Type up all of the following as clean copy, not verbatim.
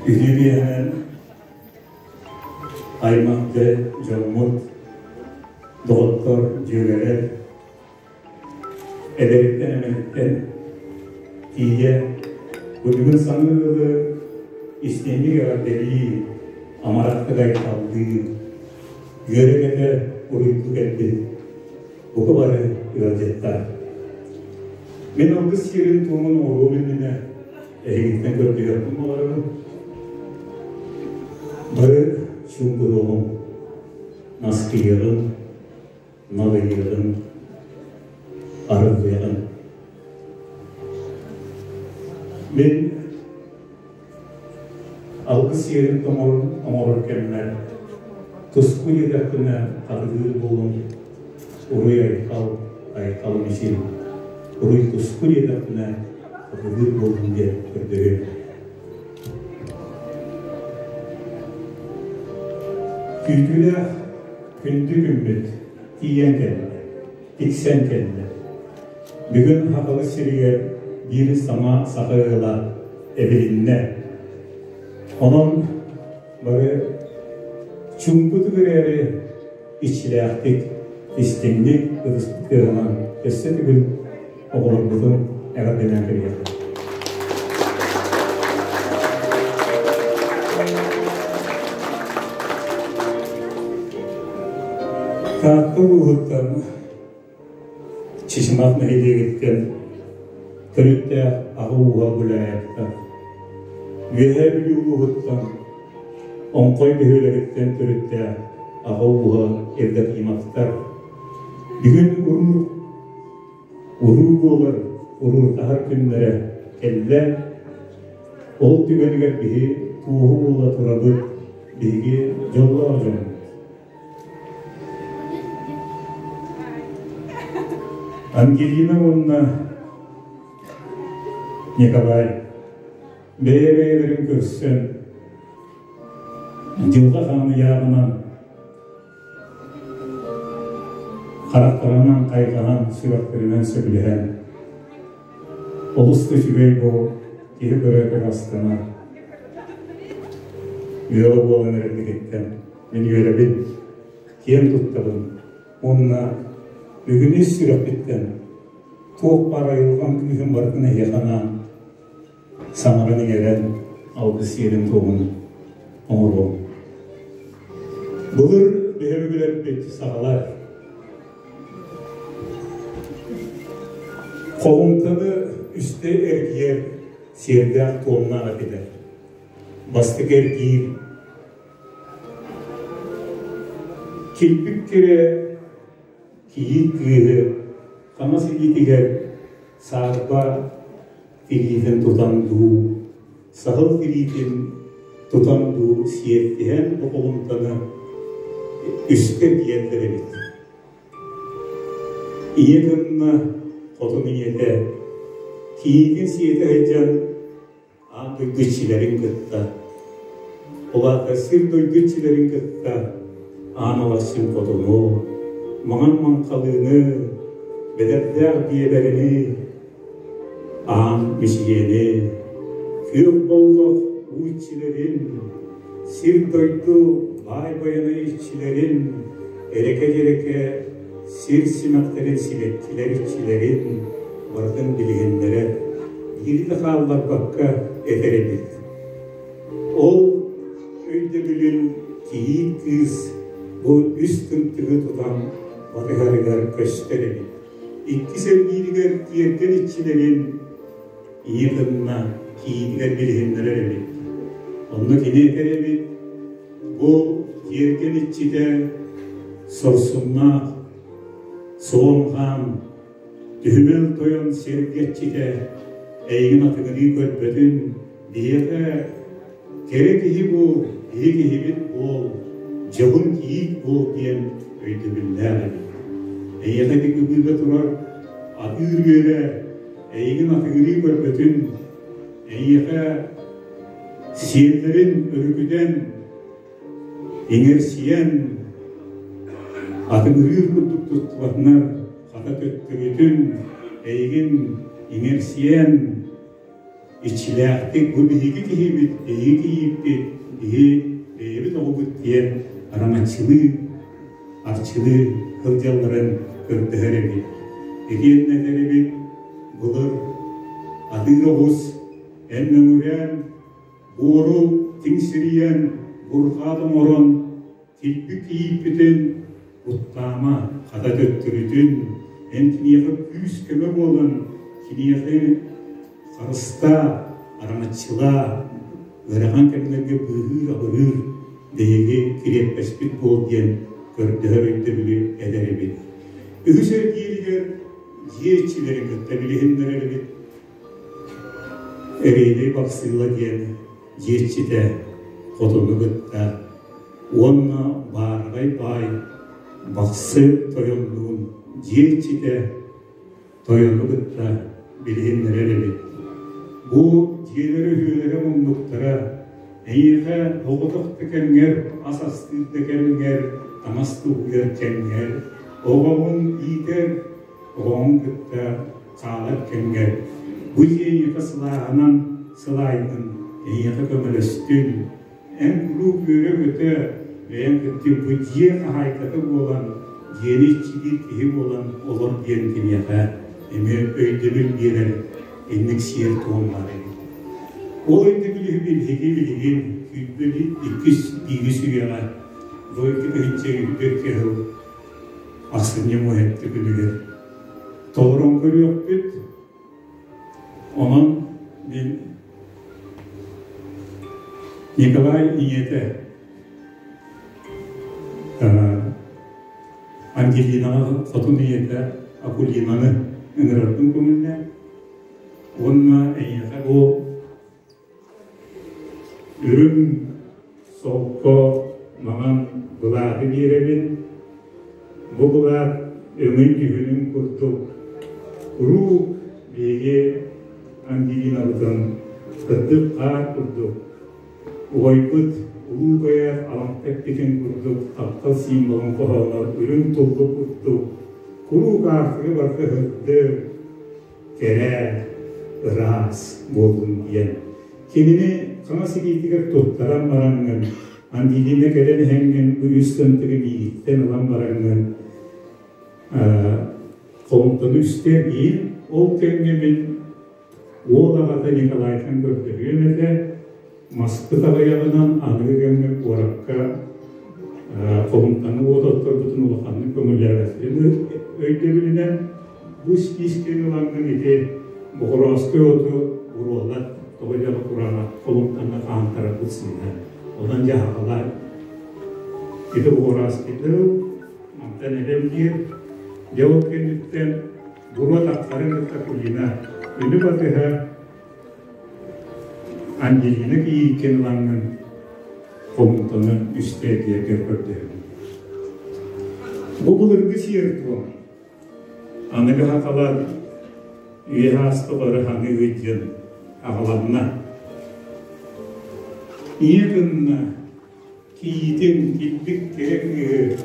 Үһү биэһинэн аймах дьоммут, доҕоттор, дьүөгэлэр эдэриттэн эмэниттэн тиийэ бу бүгүн саҥа ыалы истиҥник эҕэрдэлии, амарахтык айхаллыы, үөрэ-көтө уруйдуу кэлбит бука бары ыалдьыттар. Мин алгыс сиэрин-туомун оҥоруом иннинэ эһигиттэн көрдөһүөхпүн баҕарабын. Бары чуҥкуруоҕум, наскыйыаҕым, налыйыаҕым, арыллыаҕым. Мин Алгыс сиэрин оҥорор кэммэр туску диэтэхпинэ хатылыыр буолуҥ, уруй-айхал, айхал мичил, уруй-туску диэтэхпинэ хатылыыр буолуҥ диэн көрдөһүөм. Күүтүүлээх күндү күммүт тиийэн кэллэ, тиксэн кэллэ. Бүгүн Хатылы сиригэр биир саҥа саха ыала эбилиннэ. Онон бары чуҥкутук эрээри иччилээхтик, истиҥник ытыспыт кыаҕынан өссө төгүл оҕолорбутун эҕэрдэлээн кэбиһиэхпит. Таатта улууһуттан Чычымах нэһилиэгиттэн төрүттээх аҕа ууһа Гуляевтар, Үөһээ Бүлүү улууһуттан Оҥхой бөһүөлэгиттэн төрүттээх аҕа ууһа Евдокимовтар бүгүн уруу уруу буолар уруурдаһар күннэрэ кэллэ. Ол түгэнигэр биһи туоһу буола турабыт, биһиги дьоллоох дьоммут. Ангелина уонна Николай бэйэ-бэйэлэрин көрсөн дьылҕа хаан ыйааҕынан харахтарынан хайҕаһан, сүрэхтэринэн сөбүлэһэн олус да үчүгэй бу киһи көрө-көрө астынар ыала буолан эрэргититтэн Мин үөрэбин, киэн туттабын уонна бүгүн ис сүрэхпиттэн туох баар айылҕам күүһүн барытын эһиэхэ анаан саҥаран-иҥэрэн алгыс сиэрин-туомун оҥоруом. Былыр биһиги саҕалар Холумтаны үстэ эргийэр сиэрдээх туомнаах этилэр. Бастакы эргиир Килбик кэрэ кийиит кыыһы хаҥас илиитигэр саарба тириитин тутан дуу, саһыл тириитин тутан дуу сиэттиһэн бу үскэ тиэрдэр эбит. Ийэ гынна хотун ийэтэ кийиитин сиэтэ сылдьан аан дойду иччилэрин кытта, ол аата сир-дойду иччилэрин кытта аан алахсын хотуну, маҥан маҥхалыыны, бэдэрдээх биэбэрини, аан мичийэни, күөх боллох уу иччилэрин, сир-дойду баай байанай иччилэрин, эрэкэ-дьэрэкэ сир симэхтэрин сибэккилэр иччилэрин барытын билиһиннэрэр, биири да хаалларбакка этэр эбит. Ол өйдөбүлүн кийиит кыыс бу үс тымтыгы тутан батыһарыгар көстөр эбит. Иккис эргииригэр тиэргэн иччилэрин ийэ кынна кийиитигэр билиһиннэрэр эбит. Онно кини этэр эбит, бу тиэргэн иччитэ сорсуннаах, суон хаан, түһүмэл тойон сэргэччитэ эйигин атыгырыы көрбөтүн, биһиэхэ кэрэ киһи буол, киһи киһибит буол, дьоһун кийиит буол диэн өйдөбүллээх эбит. Эйиэхэ ити кыбыыга турар атыыр үөрэ эйигин атыгырыы көрбөтүн, эйиэхэ сиэллэрин өрүкүтэн иҥэрсийэн атыҥырыыр курдук туттубатынар хата төттөрүтүн эйигин иҥэрсийэн. иччилээхтик бу биһиги киһибит, биһиги кийииппит, биһи бэйэбит оҕобут диэн араҥаччылыы, арчылыы сылдьалларын көрдөһөр эбит. Итиэннэ этэр эбит, былыр атыыр оҕус эн мөҥүрээн, буору тиҥсирийэн, бурҕаат оҥорон Килбик кийииппитин куттаама, хата төттөрүтүн, эн киниэхэ күүс-көмө буолан, киниэхэ харыстаа, араҥаччылаа, ыарахан кэмнэргэ быыһыыр-абырыыр биһиги кириэппэспит буол диэн көрдөһөр өйдөбүлү этэр эбит. Үһүс эргииригэр дьиэ иччилэрин кытта билиһиннэрэр эбит. Эриэдэй Бахсыыла диэн дьиэ иччитэ хотуну кытта уонна баараҕай баай Бахсы тойоннуун дьиэ иччитэ тойону кытта билиһиннэрэр эбит. Бу дьиэлэр үһүөлэрэ муннуктара эйиэхэ оҕотох да кэмҥэр, ас астыыр да кэмҥэр, таҥас тууйар кэмҥэр, оҕоҕун иитэр, оҕоҕун кытта хаалар кэмҥэр бу дьиэ эйиэхэ сылааһынан сылаайдын, эйиэхэ көмөлөстүн, Эн куруук үөрэ-көтө, бэйэҥ кыттыыппыт дьиэ хаһаайката буолан, дьиэни иччилиир киһи буолан олор диэн киниэхэ эмиэ өйдөбүл биэрэр инник сиэр-туом баар эбит. Ол өйдөбүлү биһиги билигин 22 биирис үйэҕэ бу 2002 сыл ахсынньы муоһетты күнүгэр толорон көрүөхпүт. Онон мин Николай ийэтэ Ангелинаҕа хотун ийэтэ Акулинаны ыҥырарбын көҥүллээн уонна эйиэхэ бу Үрүҥ солко маҥан былааты биэрэбин, бу былаат өҥүн-дьүһүнүн курдук куруук биһиги Ангелинабытын сырдык хаар курдук уһайбыт улуу кайаах Алампа эппитин курдук таптал символын хоһоонор үрүҥ туллук курдук куруук аартыгы барыта сырдык кэрэ, ыраас буоллун диэн. Кинини хаҥас илиитигэр туттаран бараҥҥын, Ангелина кэлэн иһэҥҥин бу үс тымтыгы миигиттэн ылан бараҥҥын холумтаны үстэ биир ол кэмҥэ мин уол аҕата Николайтан көрдөһүөм этэ, Маспыт аҕыйаҕынан аныгы кэмҥэ куоракка холумтаны уот отторбутун улаханнык көҥүллээбэттэрин өйдөбүлүнэн бу испиискэни ылаҥҥын ити Бохорооской оту буруолат тоҕо дьаҕа кураанах холумтаҥҥа хаантарарбыт сыыһа. Онон дьаһаҕалаан ити Бохорооскойды ыл, мантан эбэм диир. Дьэ ол кэнниттэн буруо тахсарын кытта Кулина үнү батыһа Ангелина кийииккин ылаҥҥын хомунтаны үстэ эргийэргэр көрдөһөбүн. Бу былыргы сиэр-туом. Аныгы сахалар үйэ ааспыт ырыһаҥы диэн аҕаланна. Ийэ гынна кийиитин килбик кэрэ кыыһы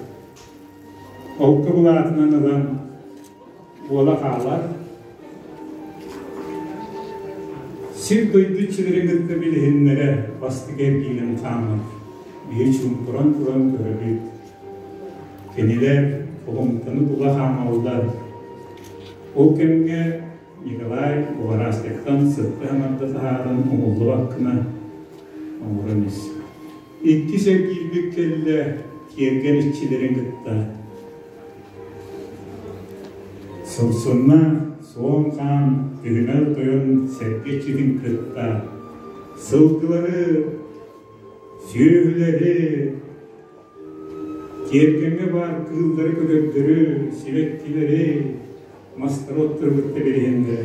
холку былаатынан ылан буола хаалар. Сир-дойду иччилэрин кытта билиһиннэрэ бастакы эргиинэн хаамар. Биһи чуумпуран туран көрөбүт. Кинилэр холумтаны тула хаамаллар. Ол кэмҥэ Николай Буҕараастыктан сыппы аҥарда таһааран умуллубаккына оҥорон ис. Иккис эргиирбит кэллэ тиэргэн иччилэрин кытта Сомсунна суон хаан түһүмэл тойон сэргэ иччитин кытта сылгылары, сүөһүлэри, тиэргэҥҥэ баар кыыллары-көтөрдөрү, сибэккилэри, мастары оттору кытта билиһиннэ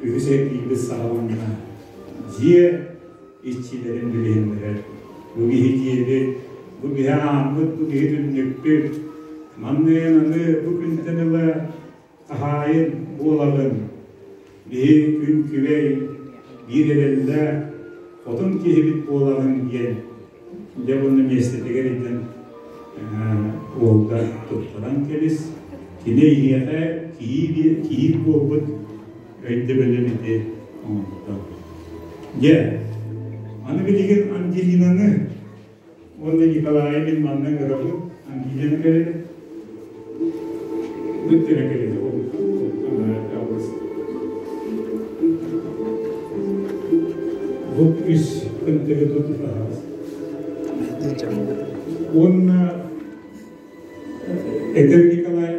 үһүс эргиирбит саҕаланна. Дьиэ иччилэрин билиһиннэрэр. Бу киһи дьиэбит, бу киһи ааммыт, бу киһи түннүкпүт. Манныйан аны бу күнтэн ыла хаһаайын буолаҕын. Биһи күн күбэй, биир эрэллээх хотун киһибит буолаҕын диэн дьэ уонна миэстэтигэр илдьэн уолга туттаран кэбис. Кини эйиэхэ кийиит буолбут өйдөбүлүн ити оҥордо. Дьэ, аны билигин Ангелинаны уонна Николайы мин манна ыҥырабын. Ангелина кэлин. Бүттэрэ кэлин. Бу үс кынтыгы тутуһаҕас. Уонна эдэр Николай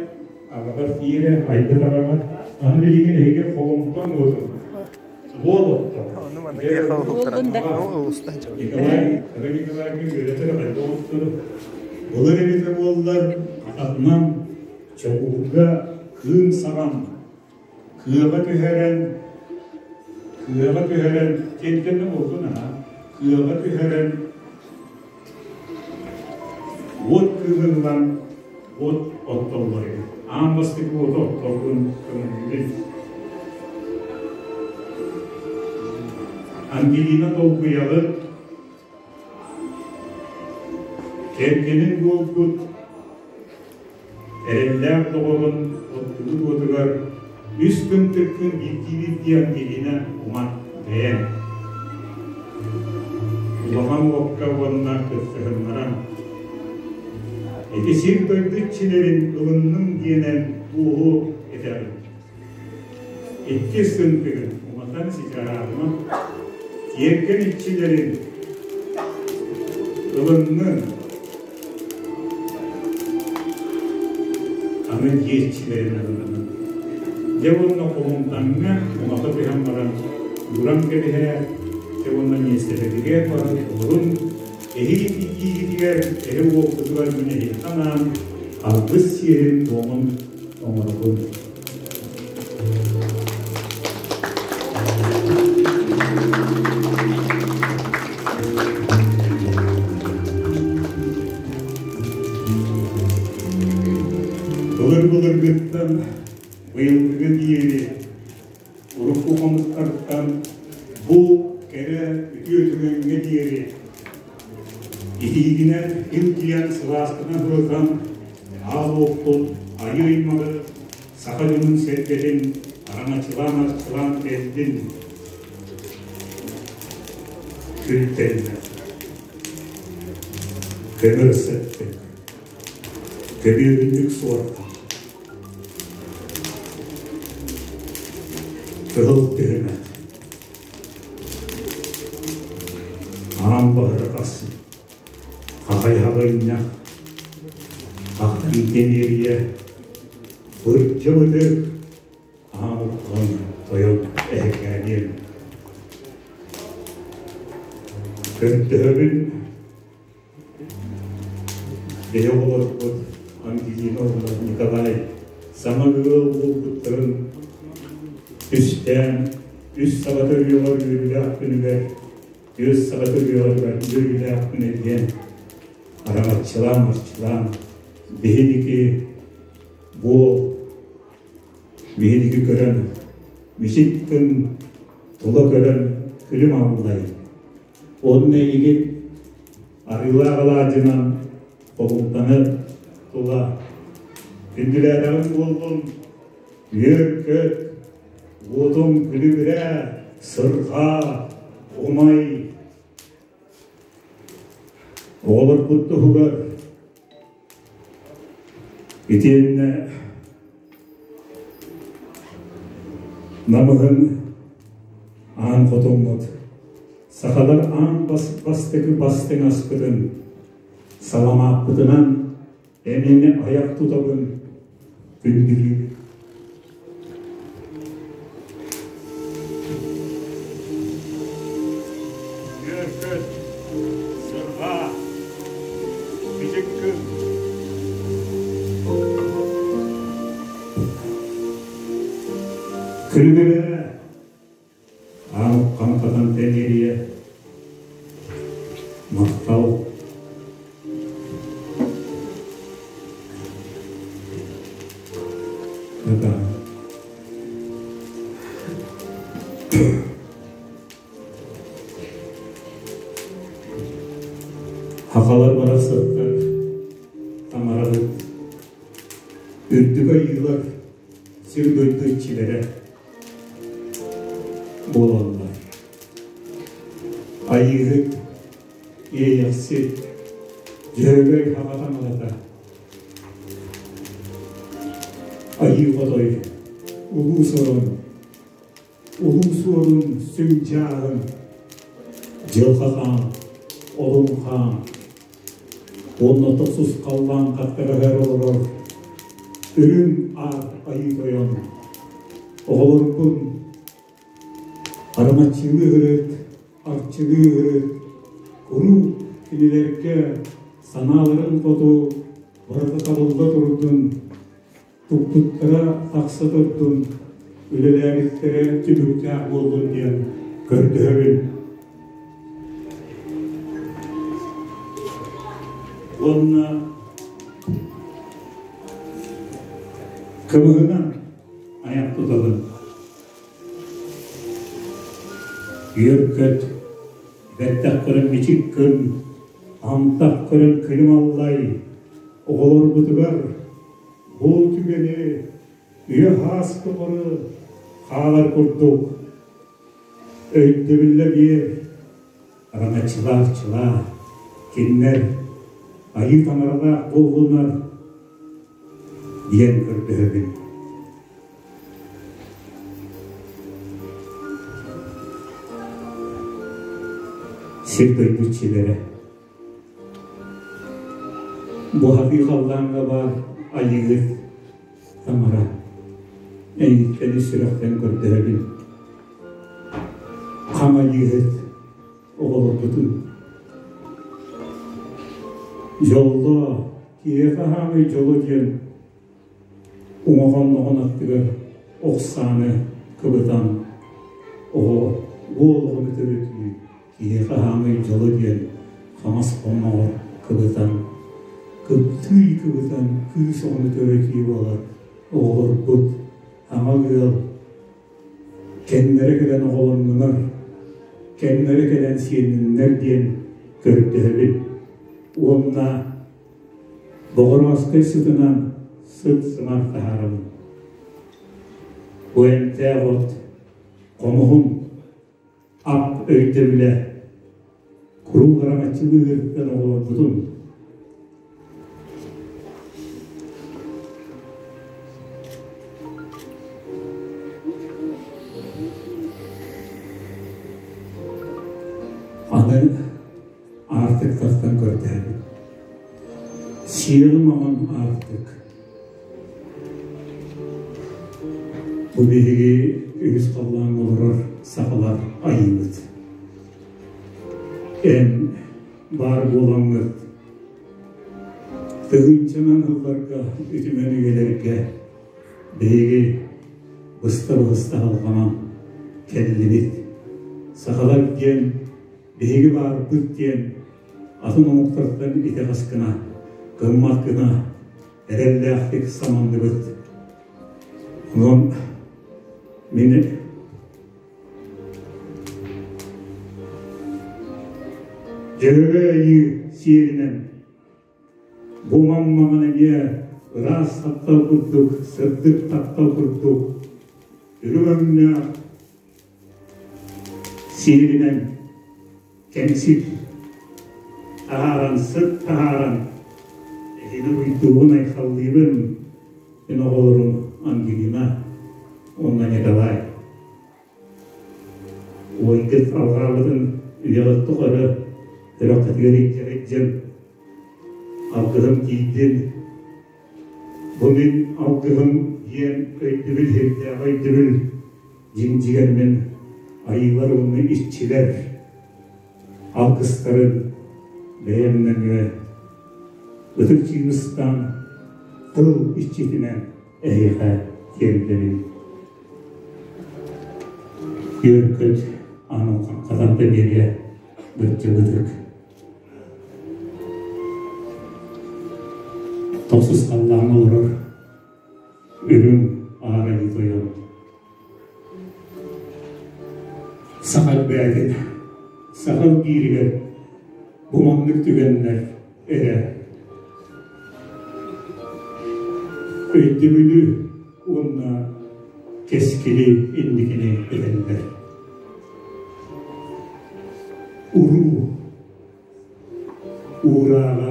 аҕабар тиийэрэ айбыт аҕаҕа аны билигин эһиги холумтан уотун Уол отто. Николай, Кыра Николайга үөрэтэр хайдах оттору былыр эбитэ буоллар атынан чокуурга кыым саҕан кыаҕа түһэрэн кыаҕа түһэрэн тиэргэнэ буолтун аха кыаҕа түһэрэн Уот кыыһын ылан уот оттоллор эбит. Аан бастакы уоту отторгун көҥүллүүбүн. Ангелина долгуйаҕыт, кэргэнин буолбут Эрэллээх доҕорун оттубут уотугар үс күн тыккын биирдии-биирдии Ангелина умат бэйэҥ. Улахан уокка уонна кыттыһыннаран ити сир-дойду иччилэрин ылынным диэнэн туоһу этэҕин. Иккис тымтыгын уматан ситараатыма, тиэргэн иччилэрин ылыннын. Аны дьиэ иччилэрин ылыннын. Дьэ уонна холумтаҥҥа умата түһэн баран ууран кэбиһээр, дьэ уонна миэстэтигэр баран олорун, эһиги иккиигитигэр эһи уолгутугар мин эһиэхэ анаан алгыс сиэрин-туомун оҥоробун. Былыр-былыргыттан быйылгыга диэри урукку хонуктартан бу кэрэ үтүө түгэҥҥэ диэри Иһиигинэн илдьийэн сылааскынан ырытан аал уоппут айыы аймаҕы саха дьонун сэргэтин араҥаччылаан-арчылаан кэллин күлтэллэ көмөр сэттик көбүөрүннүк суорҕан кыһыл түһүмэх Аан баһырҕас, хахай хаҕынньах, хахтан тимиэрийэ, бырдьа-бытык, аан уххан тойон эһэкээниэм. Көрдөһөбүн Биһи оҕолорбут Ангелина уонна Николай саҥа ыал буолбуттарын түстээн, үс саҕа төрүөҕэр үөрүүлээх күнүгэр, түөрт саҕа төрүөҕэр үөрүүлээх күнэ диэн араҥаччылаан-арчылаан биһиги буол биһиги көрөн мичик күн тула көрөн күлүм аллай Уонна эйигин арыылаах алаадьынан холумтаны тула күндүлээтэҕим буоллун, үөр-көт, уотуҥ күлүбүрээ, сырҕаа, умай. Оҕолорбут туһугар итиэннэ намыһын аан хотуммут сахалар аан бастакы бастыҥ аспытын саламааппытынан эмиэ айах тутабын күндүлүүбүт. Үөр-көт, сырҕаа, бичик күн. Күлүгүрэ Аан хатан тэнирийэ махтал Это Хахалар барахсаттар таҥарабыт үрдүк айыылар сир-дойду иччилэрэ буолаллар. Айыыһыт, Иэйэхсит, Дьөһөгөй хаҕа таҥарата, Айыы Хотой, Улуу Сорон, Улуу Суорун сүҥ дьааһын, Дьылҕа Хаан, Олум Хаан уонна тохсус халлаан хаттарыгар олорор Үрүҥ Аар Айыы Тойон оҕолорбун Араҥаччылыы ырыт, арчылыы ырыт, куруук кинилэргэ санааларын хоту барыта табылла турдун, туппуттара тахса турдун, үлэлээбиттэрэ түмүктээх буоллун диэн көрдөһөбүн. Уонна кымыһынан айах тутабын. Үөр-көт, бэттэх көрөн мичик гын, антах көрөн күлүм аллай, оҕолорбутугар бу түгэни үйэ-хаас тухары хаалар курдук өйдөбүллэ биэр араҥаччылаах чылаа, кинилэр айыы таҥаралаах буоллунар диэн көрдөһөбүн. Сир-дойду иччилэрэ Бу хатыы халлааҥҥа баар айыыһыт таҥара эйигиттэн ис сүрэхтэн көрдөһөбүн. Хам айыыһыт оҕолорбутун дьоллоо, киһиэхэ хаамый дьоло диэн Уҥа-хонноҕун аттыгар ох сааны кыбытан, оҕо уол оҕону төрөтүү киһиэхэ хаамый дьоло диэн хаҥас хонноҕор кыбытан, кыптыый кыбытан кыыс оҕону төрөтүү буолар. Оҕолорбут аҥал ыал кэннэрэ кэлэн оҕолоннунар, кэннэрэ кэлэн сиэнниннэр диэн көрдөһөбүн. Уонна Боҕуруоскай сытынан сыт-сымар таһаарабын. Бу эмтээх от хомуһун ап өйдөбүлэ куруук араҥаччылыырыттан оҕолорбутун Аны аартыктартан көрдөөбүт. Сиэҕи маҥан аартык. Бу биһиги үһүс халлааҥҥа олорор сахалар айыыбыт. Эн баар буолаҥҥыт тыһыынчанан сылларга үтүмэн үйэлэргэ биһиги быста-быста алҕанан кэллибит. Сахалар диэн Биһиги баарбыт диэн атын омуктартан итэҕэс гына, кыммат гына эрэллээхтик сананныбыт. Онон мин Дьөһөгөй Айыы сиэринэн бу маҥмаҥан эмиэ ыраас таптал курдук, сырдык таптал курдук үрүҥ өҥнөөх Сиэринэн кэмсик таһааран, сыт таһааран эһиги уйдуубун айхаллыыбын мин оҕолорум Ангелина уонна Николай. Уойгыт алҕаабытын үйэҕит тухары сүрэххитигэр илдьэ алгыһым тиийдин. Бу мин алгыһым диэн өйдөбүл сирдээх өйдөбүл дьиҥ-дьигэр мин айыылар уонна иччилэр алгыстарын бэйэм нөҥүө ытык чыыбыстаан тыл иччитинэн эһиэхэ тиэрдэбин. Үөр-көт анал хатан да биэриэ бырдьыбытык. Тохсус халлааҥҥа олорор үрүҥ аар айыы тойон Саха элбээтин, саха илгииригэр бу маннык түгэннэр эрэ өйдөбүлү уонна кэскили инникини этэллэр. Уруу уурааҕа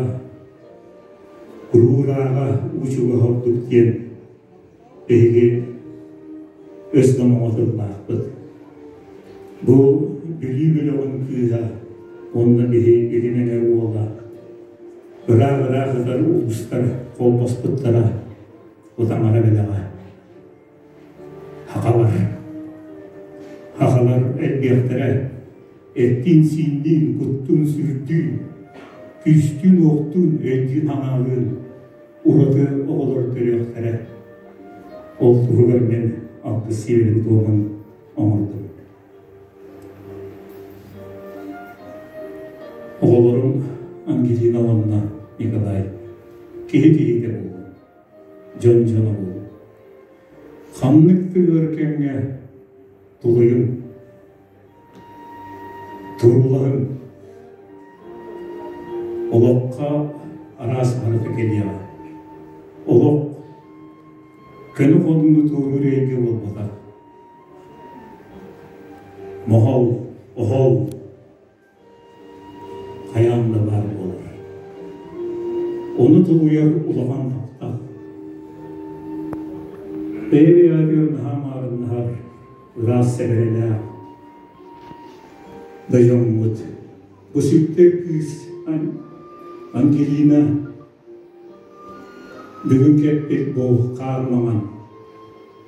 уруурааҕа уу чугаһа ордук диэн биһиги өс домоҕо тыллаахпыт. Бу Бүлүү бөлөҕүн кыыһа уонна биһи Илин Эҥэр уола ыраах-ыраах ытар улуустар холбоспуттара бу таҥара бэлэҕэ. Хахалар. Хахалар элбиэхтэрэ, эттиин-сиинниин, куттуун-сүрдүүн, күүстүүн-уохтуун, өйдүүн-санаалыын ураты оҕолор төрүөхтэрэ. Ол туһугар мин алгыс сиэрин туомун оҥордум. Оҕолорум Ангелина уонна Николай киһи киһитэ буоллун, дьон дьоно буоллун. Ханнык да ыар кэмҥэ тулуйуҥ, туруулаһыҥ. Олоххо араас барыта кэлиэҕэ. Олох көнө хонууну туоруур эйгэ буолбатах. Моһол, оһол хайаан да баар буолар. Ону тулуйар улахан таптал. Бэйэ-бэйэҕитигэр наһаа маарыннаһар ыраас сэбэрэлээх да дьоҥҥут. Бу сүктэр кыыс Ангелина бүгүн кэлбит бу хаар маҥан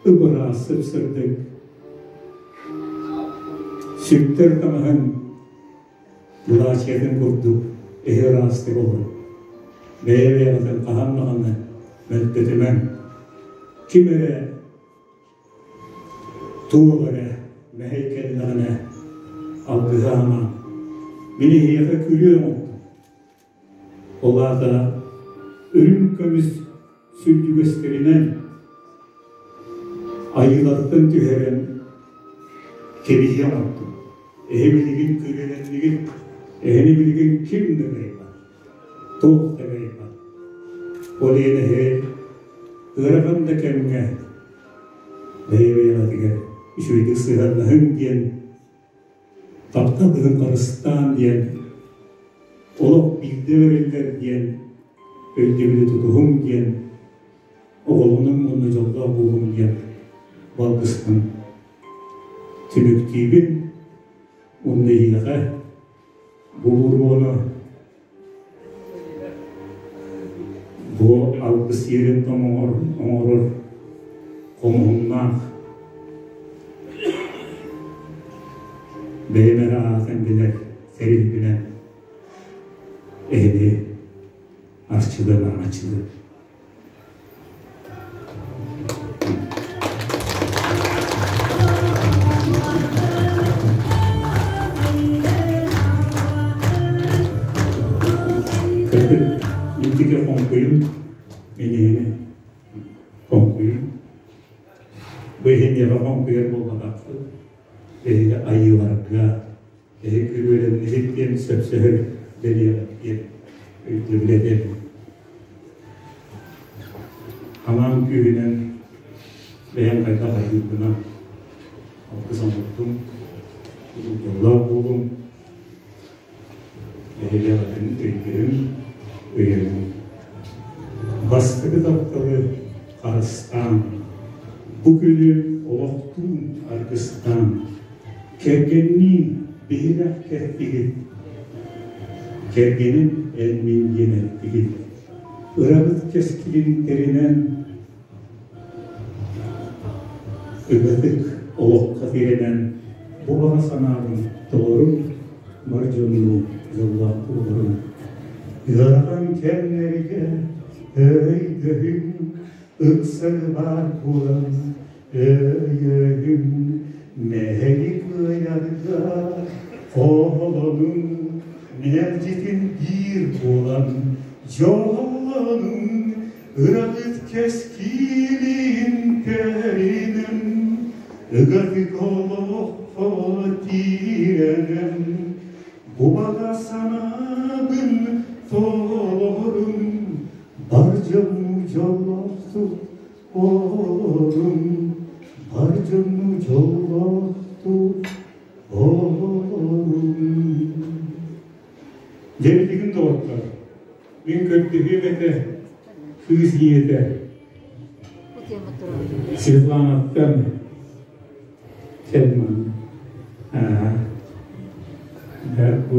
ып-ыраас сып-сырдык Сүктэр таҥаһын былаачыйатын курдук эһи ыраастык олорун. Бэйэ-бэйэҕитин хаһан даҕаны мөлтөтүмэҥ. Ким эрэ туох эрэ мэһэй кэллэҕинэ алгыһы анаан мин эһиэхэ күрүө оҥордум. Ол аата үрүҥ көмүс сүлдьүгэстэринэн айыылартан түһэрэн кэбиһиэ оҥордум. Эһи билигин күрүөлэннигит, эһини билигин ким да кыайбат, туох да кыайбат. Ол иһин эһи ыарахан да кэмҥэ бэйэ-бэйэҕитигэр үчүгэйдик сыһыаннаһыҥ диэн тапталгын харыстаан диэн, олох биирдэ бэриллэр диэн өйдөбүлү тутуһуҥ диэн, оҕолонуҥ уонна дьоллоох буолуҥ диэн балгыспын түмүктүүбүн уонна эйиэхэ бу буруону Бу алгыс сиэрин оҥорор хомуһуннаах бэйэм эрэ аатын билэр тэрилбинэн эһини арчылыам араҥаччылыам. Кырдьык, интигэ хоҥкуйун, миниһини хоҥкуйун. Бу иһин хоҥкуйар буолбатахпыт. Эһиги айыыларга эһи күрүөлэннигит диэн сөпсөһөр бэлиэҕит диэн өйдөбүл этэр. Хамаан күүһүнэн бэйэм хайдах айыырбынан алгыс оҥордум, дьоллоох буолуҥ, эһиги өйдөһүҥ, өйөнүҥ. Бастакы тапталы харыстаан, бу күнү олохтуун аргыстаан, кэргэнниин биһилэх кэттигит, кэргэним эн мин диэн эттигит, ырабыт кэскилин тэринэн, ыгатык олоххо тирэнэн, бу баҕа санаабын толору бар дьоннуу дьоллоох буоларым. Ыарахан кэмнэргэ өйдөһүҥ, ыксары баар буолан өйөһүҥ, мэһэйи кыайарга хоһолонуҥ, мэлдьитин биир буолан дьоллонуҥ, Ырабыт кэскилин тэринэн, ыгатык олоххо тиирэнэн, бу баҕа санаабын толорум, бар дьону дьоллоохтук олорум, бар дьону дьоллоохтук олорум. көрдөһүөм этэ кыыс ийэтэ Светланаттан Сельман бу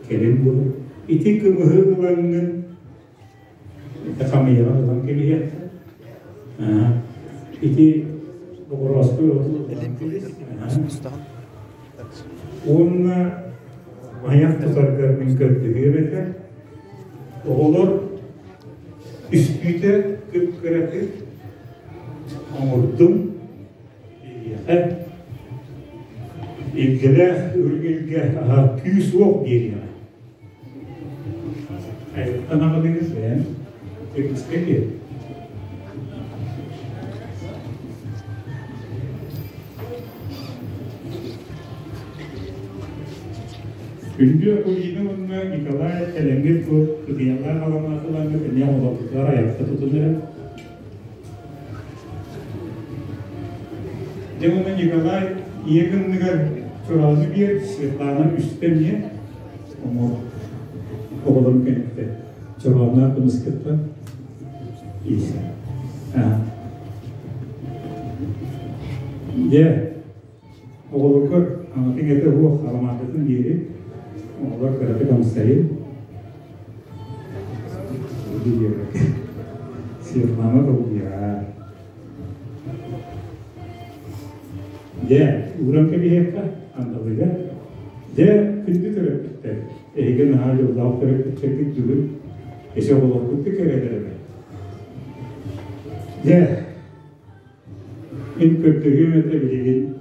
кэлин буолар. Ити кымыһы ылаҥҥын хамыйаҕа ылан кэбиһиэххэ. Ити боҕуруоскай оту ылан кэбис. Уонна айах тутаргар мин көрдөһүөм этэ. Оҕолор үстүүтэ кып-кыратык оҥордум. Биһиэхэ илгэлээх үрүҥ илгэ аһа күүс-уох биэриэҕэ. Айылҕаттан аҕалыгыз бэйэм кыргыска диэн. Күндү Акулина уонна Николай кэлэҥҥит бу кытыйалаах аламаатыларгыт эмиэ олорбутугар айахта тутун эрэ. Дьэ уонна Николай ийэ кынныгар чороону биэр, Светлана үстэ эмиэ оҥор оҕолорун кэнниттэн чороонноох кымыскыттан иисэ. Дьэ, оҕолоргор аҥатын этэ уох аламаатытын биэри, оҕолор кыратык амсайын. Светлана долгуйар. Дьэ, ууран кэбиһиэххэ, андалыга. Дьэ, күндү төрөппүттэр, эһиги наһаа дьоллоох төрөппүттэргит бүгүн эсэ оҕолоргут да кэрэлэр эбит. Дьэ, мин көрдөһүөм этэ билигин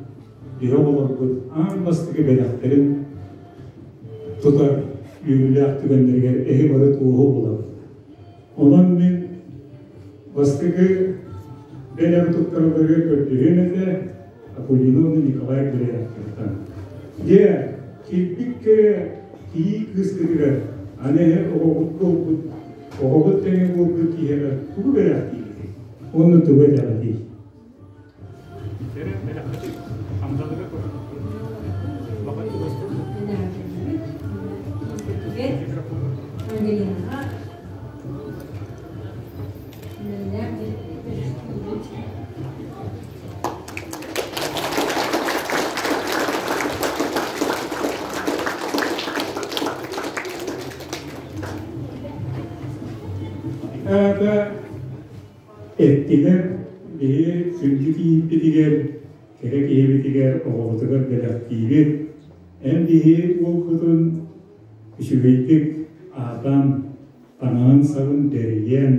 биһи оҕолорбут аан бастакы бэлэхтэрин тутар үөрүүлээх түгэннэригэр эһи бары туоһу буолабыт. Онон мин бастакы бэлэм туттарылларыгар көрдөһүөм этэ Акулина уонна Николай Гуляевтартан. Дьэ, килбик кэрэ кийии кыыскытыгар аны эһэ оҕоҕут буолбут, оҕоҕут тэҥэ буолбут киһиэхэ тугу бэлэхтиигитий? Уонна тугу этэҕитий? Ангелинаҕа Это Эттилэр биһи күндү кийииппитигэр, кэрэ киһибитигэр, оҕобутугар бэлэхтиибит. Эн биһи уолгутун үчүгэйдик аатан, таҥаһын-сабын бэрийэн,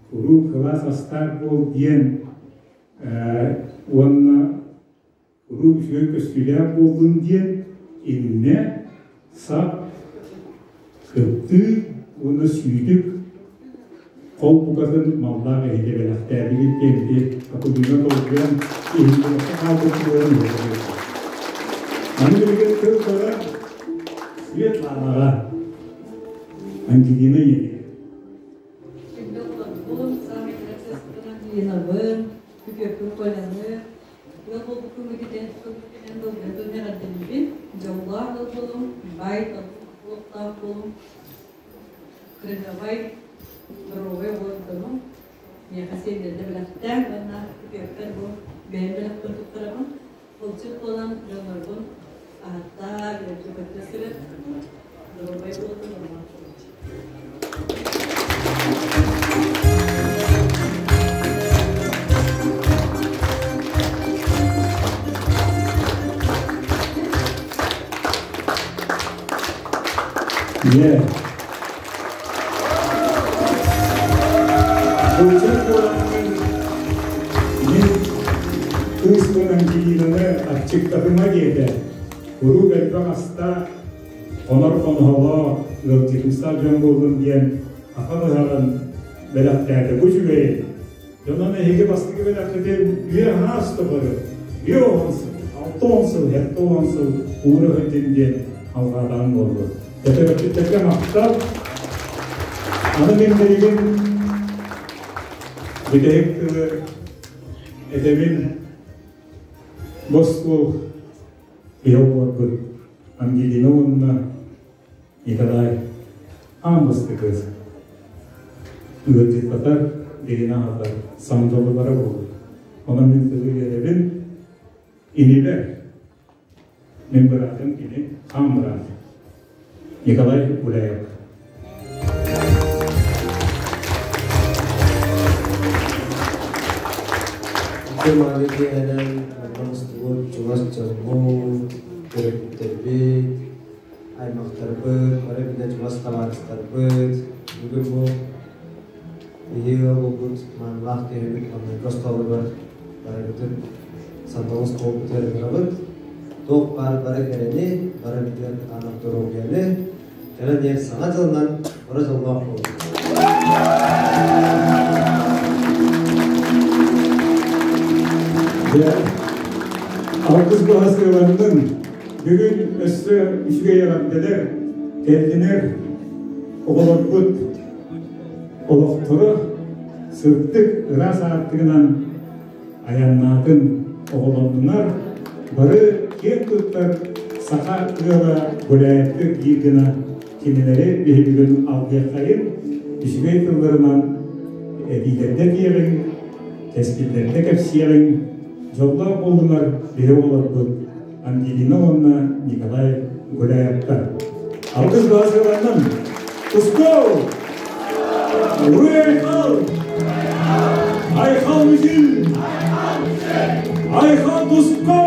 куруук кылаас астаах буол диэн уонна Куруук үчүгэй көстүүлээх буоллун диэн иннэ сап, кыптыы уонна сүүтүк хол букатын маллаах эһиги бэлэхтээбигит диэн ити Акулина толкуйан иһиллибэккэ хаалбыт буолан иһэр. Аны билигин тыл барар Светланаҕа Ангелина ийэтигэр. Күндү оҕолорбун, саамай кыра кыыспын Ангелинабын, күтүөппүн Коляны, Ыал буолбуккун бүтүтэн кэлэн долгуйан эҕэрдэлиибин. Дьоллоох ыал буолуҥ, баай олохтоох буолуҥ, кыраһыабай, доруобай оҕолордонуҥ. Миэхэ сиэннэрдэ бэлэхтээн уонна күтүөппэр бу бэйэм бэлэхпин туттарабын. Булчут буолан дьоннорбун аһаттаа, үөрдэ-көттө сырыт. Доруобай буоллун, олоҕун Yeah. Булчут буоламмын мин кыыспын Ангелинаны аччыктатыма диэтэ. Куруук элбэх астаах Хонор хоноһолоох, ыалдьытымсах дьон буоллун диэн аха быһаҕын бэлэхтээтэ. Бу үчүгэйин. Дьонон эһиги бастакы бэлэххитин үйэ араас тухары, 50 сыл, 60 сыл, 70 сыл уура сылдьын диэн алҕаатаҕын буоллун. Төрөппүттэргэ махтал. Аны мин билигин бүтэһик тылы этэбин босхол Киһи оҕолорбут Ангелина уонна Николай аан бастакы. Ыалдьыттатар, биһини аһатар сандалылара буолар. Онон мин тылы биэрэбин инибэр. Мин быраатым кини хаан быраат. Николай Гуляев. Мааны киэһэнэн манна мустубут чугас дьоммут, төрөппүттэрбит, аймахтарбыт, бары билэ чугас табаарыстарбыт, бүгүн бу биһиги ыал буолбут маанылаах киһибит маҥнайгы остуолугар барыбытын сандалы остуолбутугар ыҥырабыт. Туох баар бары кэрэни, бары бүтүн кытаанах доруобуйаны, кэлэн иһэр саҥа дьылынан бары дьоллоох буолун. Дьэ, алгыс баһа сыаланнын, бүгүн өссө үчүгэй эҕэрдэлэр кэллинэр оҕолорбут олохторо сырдык ыраас аартыгынан айаннаатын оҕолоннунар бары киэн туттар саха ыала Гуляевтык биир гына кинилэри биһи бүгүн алгыаххайын үчүгэй тылларынан этиилэрдэ этиэҕиҥ, кэскиллэрдэ кэпсиэҕиҥ, дьоллоох буоллунар биһи оҕолорбут Ангелина уонна Николай Гуляевтар. Алгыс баасыланнан! Тускул! Уруй Айхал! Айхал Мүсүл! Айхал Тускул!